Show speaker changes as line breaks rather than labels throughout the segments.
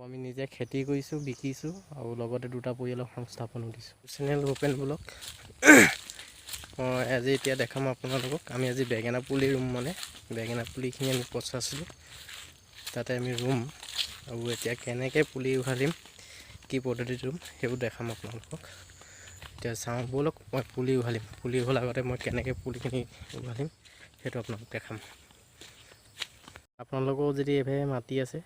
আমি নিজে খেতি কৰিছোঁ, বিকিছোঁ আৰু লগতে দুটা পৰিয়ালক সংস্থাপনো দিছোঁ। Channel Bhupen blog. মই আজি এতিয়া দেখাম আপোনালোকক, আমি আজি বেঙেনা পুলি ৰুম, মানে বেঙেনা পুলিখিনি আমি পচাইছিলোঁ, তাতে আমি ৰুম। আৰু এতিয়া কেনেকৈ পুলি উঘালিম, কি পদ্ধতিত ৰুম, সেইবোৰ দেখাম আপোনালোকক। এতিয়া চাওঁ ব'লক, মই পুলি উঘালিম। পুলি উঘালাৰ আগতে মই কেনেকৈ পুলিখিনি উঘালিম সেইটো আপোনালোক দেখাম। আপোনালোকেও যদি এইভাগে মাটি আছে,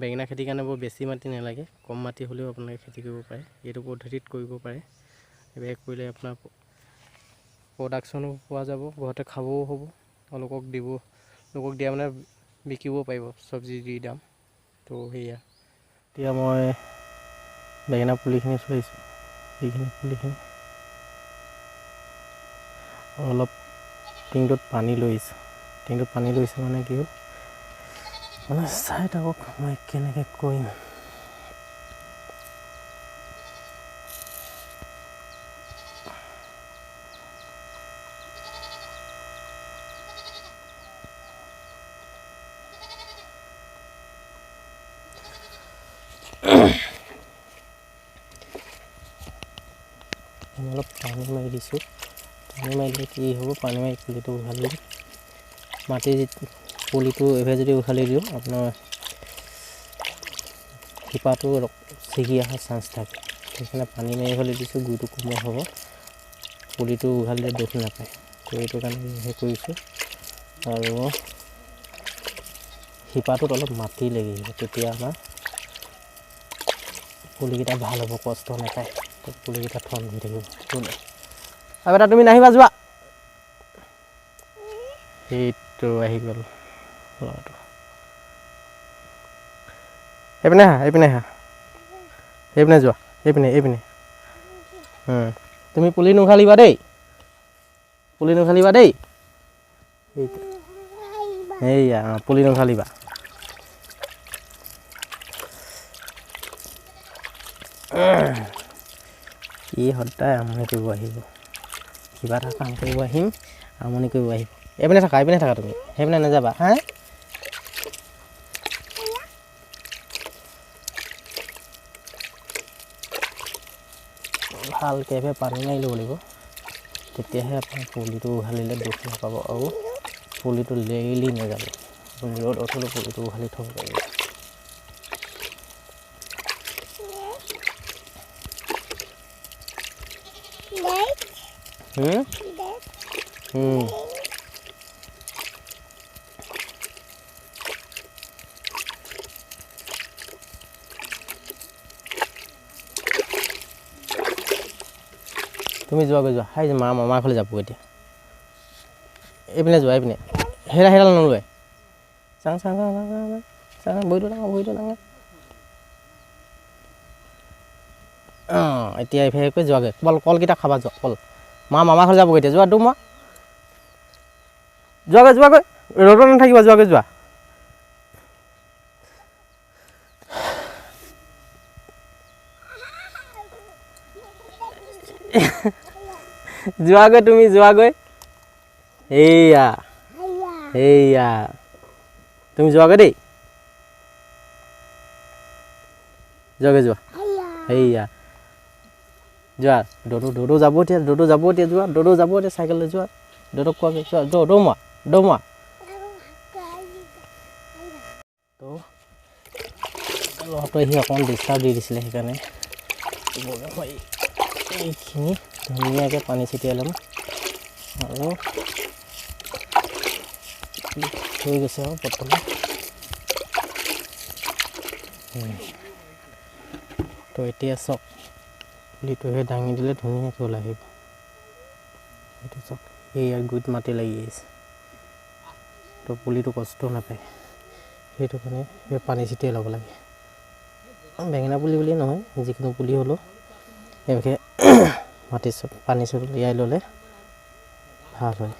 বেঙেনা খেতিৰ কাৰণে বৰ বেছি মাটি নালাগে, কম মাটি হ'লেও আপোনালোকে খেতি কৰিব পাৰে, এইটো পদ্ধতিত কৰিব পাৰে। এইভাগে কৰিলে আপোনাৰ প্ৰডাকশ্যনো পোৱা যাব, ঘৰতে খাবও হ'ব, লোকক দিব, লোকক দিয়া মানে বিকিবও পাৰিব চব্জি যি দাম। তো সেয়া এতিয়া মই বেঙেনা পুলিখিনি চোৱাইছোঁ, এইখিনি পুলিখিনি অলপ টিংটোত পানী লৈ আহিছোঁ। টিংটোত পানী লৈছোঁ মানে কি হ'ল, মানে চাই থাকক মই কেনেকৈ কৰিম। অলপ পানী মাৰি দিছোঁ। পানী মাৰিলে কি হ'ব, পানী মাৰি পুলিটো উঘালি দিম। মাটি পুলিটো এইভাগে যদি উঘালি দিওঁ, আপোনাৰ শিপাটো ছিগি অহাৰ চান্স থাকে। সেইকাৰণে পানী মাৰি উঘালি দিছোঁ, গুৰিটো কোমল হ'ব, পুলিটো উঘালিলে দুখ নাপায়। তো এইটো কাৰণে সেই কৰিছোঁ। আৰু শিপাটোত অলপ মাটি লাগি আহিব, তেতিয়া আমাৰ পুলিকেইটা ভাল হ'ব, কষ্ট নাপায়, পুলিকেইটা ঠন হৈ থাকিব। আৰু এটা তুমি নাহিবা, যোৱা। সেইটো আহি গ'ল ল'ৰাটো। এইপিনে আহা, এইপিনে আহা, এইপিনে যোৱা, এইপিনে এইপিনে। তুমি পুলি নুঘালিবা দেই, পুলি নুঘালিবা দেই। এইয়া অঁ, পুলি নুঘালিবা। ই সদায় আমনি কৰিব আহিব, কিবা এটা কাম কৰিব আহিম, আমনি কৰিব আহিব। এইপিনে থাকা, এইপিনে থাকা তুমি, সেইপিনে নাযাবা। হা, ভালকৈ এইভাগে পানী মাৰি ল'ব লাগিব, তেতিয়াহে আপোনাৰ পুলিটো উঘালিলে দুখ নাপাব আৰু পুলিটো লেৰেলি নাযাব। আপুনি ৰ'দত হ'লেও পুলিটো উঘালি থ'ব পাৰিব। তুমি যোৱাগৈ যোৱা, হাই মা মামাৰ ঘৰলৈ যাব এতিয়া। এইপিনে যোৱা, এইপিনে হেৰা হেৰাল নলয়। চাং চাং চাং চাং চাং চাং, ভৰিটো ডাঙৰ, ভৰিটো ডাঙৰ। অঁ, এতিয়া এইফালে কৈ যোৱাগৈ, কল কলকেইটা খাবা যোৱা, কল। মা মামাৰ ঘৰলৈ যাবগৈ এতিয়া, যোৱা মা, যোৱাগৈ যোৱাগৈ, ৰ'দত নাথাকিবা, যোৱাগৈ যোৱা। যোৱাগৈ তুমি, যোৱাগৈ। এইয়া এইয়া তুমি যোৱাগৈ দেই, যোৱাগৈ যোৱা। এইয়া যোৱা, দদো দদো যাব এতিয়া, দদো যাব এতিয়া, যোৱা, দদো যাব এতিয়া, চাইকেললৈ যোৱা, দদক কোৱাগৈ যোৱা, দৌ মৰা, দৌ মৰা। তো ল'ৰাটোৱে আহি অকণমান ডিষ্টাৰ্ব দি দিছিলে, সেইকাৰণে এইখিনি ধুনীয়াকৈ পানী ছটিয়াই ল'ম। আৰু হৈ গৈছে আৰু বৰ্তমান। তো এতিয়া চাওক, পুলিটোহে দাঙি দিলে ধুনীয়াকৈ ওলাই আহিব। এইটো চাওক, এই গুৰিত মাটি লাগি আহিছে, তো পুলিটো কষ্ট নাপায়। সেইটো কাৰণে সেই পানী ছটিয়াই ল'ব লাগে। বেঙেনা পুলি বুলিয়ে নহয়, যিকোনো পুলি হ'লেও এইভাগে মাটি পানী ছটিয়াই ল'লে ভাল হয়।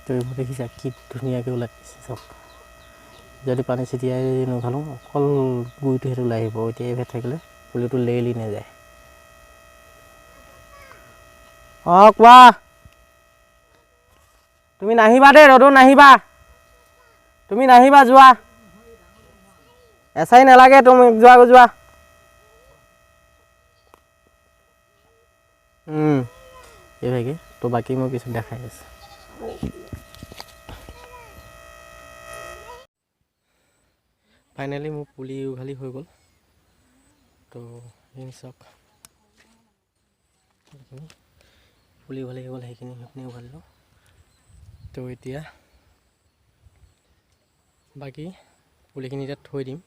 তো এইবোৰ দেখিছা কি ধুনীয়াকৈ ওলাই আহিছে চব। যদি পানী ছটিয়াই নুঘালোঁ অকল গুৰিটো সেইটো ওলাই আহিব। এতিয়া এইভাগে থাকিলে পুলিটো লেৰেলি নাযায়। অঁ কোৱা, তুমি নাহিবা দেই, ৰ'দত নাহিবা, তুমি নাহিবা, যোৱা, এচাৰি নালাগে, তুমি যোৱা যোৱা। এইভাগে তো বাকী মই পিছত দেখাই আছোঁ। ফাইনেলি মোৰ পুলি উঘালি হৈ গ'ল। তো সেইখিনি চাওক, সেইখিনি পুলি উঘালি হৈ গ'ল, সেইখিনি উঘালিলোঁ। তো এতিয়া বাকী পুলিখিনি এতিয়া থৈ দিম,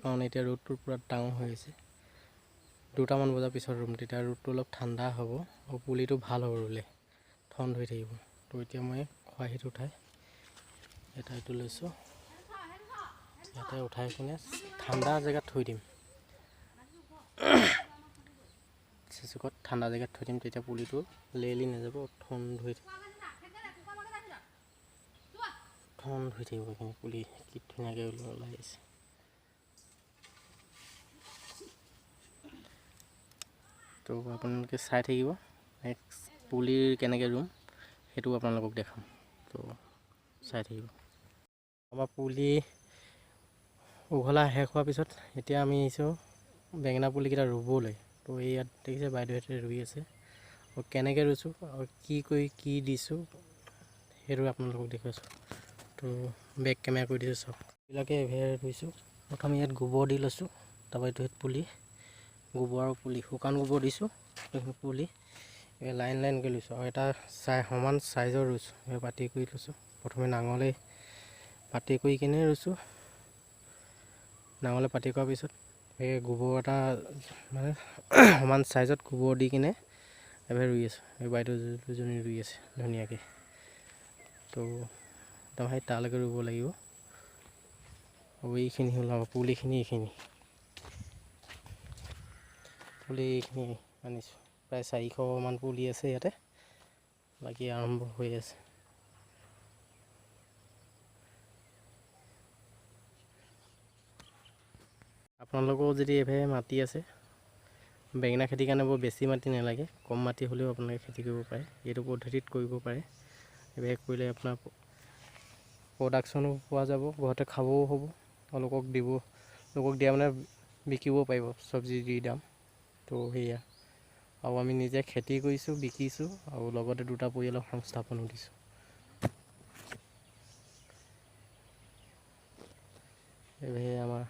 কাৰণ এতিয়া ৰ'দটো পূৰা ডাঙৰ হৈ আছে। 2টামান বজাৰ পিছত ৰুম, তেতিয়া ৰ'দটো অলপ ঠাণ্ডা হ'ব আৰু পুলিটো ভাল হ'ব, ৰুলে ঠণ্ড হৈ থাকিব। তো এতিয়া মই খৰাহীত উঠাই এটা এইটো লৈছোঁ, ইয়াতে উঠাই কিনে ঠাণ্ডা জেগাত থৈ দিম, চেচুকত ঠাণ্ডা জেগাত থৈ দিম, তেতিয়া পুলিটো লেৰেলি নাযাব, ঠণ্ড হৈ থাকিব। এইখিনি পুলি কি ধুনীয়াকৈ ওলাই আহিছে। তো আপোনালোকে চাই থাকিব, নেক্সট পুলিৰ কেনেকৈ ৰুম সেইটো আপোনালোকক দেখাম, তো চাই থাকিব। আমাৰ পুলি উঘলা শেষ হোৱাৰ পিছত এতিয়া আমি আহিছোঁ বেঙেনা পুলিকেইটা ৰুবলৈ। তো ইয়াত দেখিছে বাইদেউহঁতে ৰুই আছে, আৰু কেনেকৈ ৰুইছোঁ আৰু কি কৰি কি দিছোঁ সেইটো আপোনালোকক দেখুৱাইছোঁ। তো বেক কেমেৰা কৰি দিছোঁ চব এইবিলাকে এইভাগে ৰুইছোঁ। প্ৰথমে ইয়াত গোবৰ দি লৈছোঁ, তাৰপৰা এইটো পুলি গোবৰ আৰু পুলি শুকান গোবৰ দিছোঁ, এইখিনি পুলি লাইন লাইনকৈ লৈছোঁ আৰু এটা চাই সমান চাইজৰ ৰুইছোঁ, এই পাতি কৰি লৈছোঁ। প্ৰথমে নাঙলে পাতি কৰি কিনে ৰুইছোঁ, নাঙলে পাতি কৰাৰ পিছত সেই গোবৰ এটা মানে সমান চাইজত গোবৰ দি কিনে এবাৰ ৰুই আছোঁ। এই বাইদেউ দুজনী ৰুই আছে ধুনীয়াকৈ। তো একদম সেই তালৈকে ৰুব লাগিব। আৰু এইখিনি হ'ল আমাৰ পুলিখিনি, এইখিনি পুলি এইখিনি আনিছোঁ, প্ৰায় 400মান পুলি আছে ইয়াতে, বাকী আৰম্ভ হৈ আছে। আপোনালোকেও যদি এইভাগে মাটি আছে, বেঙেনা খেতিৰ কাৰণে বৰ বেছি মাটি নালাগে, কম মাটি হ'লেও আপোনালোকে খেতি কৰিব পাৰে, এইটো পদ্ধতিত কৰিব পাৰে। এইভাগে কৰিলে আপোনাৰ প্ৰডাকশ্যনো পোৱা যাব, ঘৰতে খাবও হ'ব, লোকক দিব, লোকক দিয়া মানে বিকিবও পাৰিব চব্জি যি দাম। তো সেয়া, আৰু আমি নিজে খেতি কৰিছোঁ, বিকিছোঁ, আৰু লগতে দুটা পৰিয়ালক সংস্থাপনো দিছোঁ। এইভাগে আমাৰ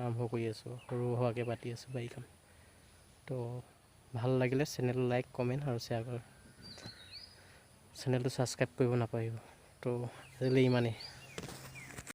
আৰম্ভ কৰি আছোঁ, সৰু সুৰাকৈ পাতি আছোঁ বাৰীখন। তো ভাল লাগিলে চেনেলটো লাইক, কমেণ্ট আৰু শ্বেয়াৰ কৰক, চেনেলটো ছাবস্ক্ৰাইব কৰিব নাপাহৰিব। তো আজিলৈ ইমানেই।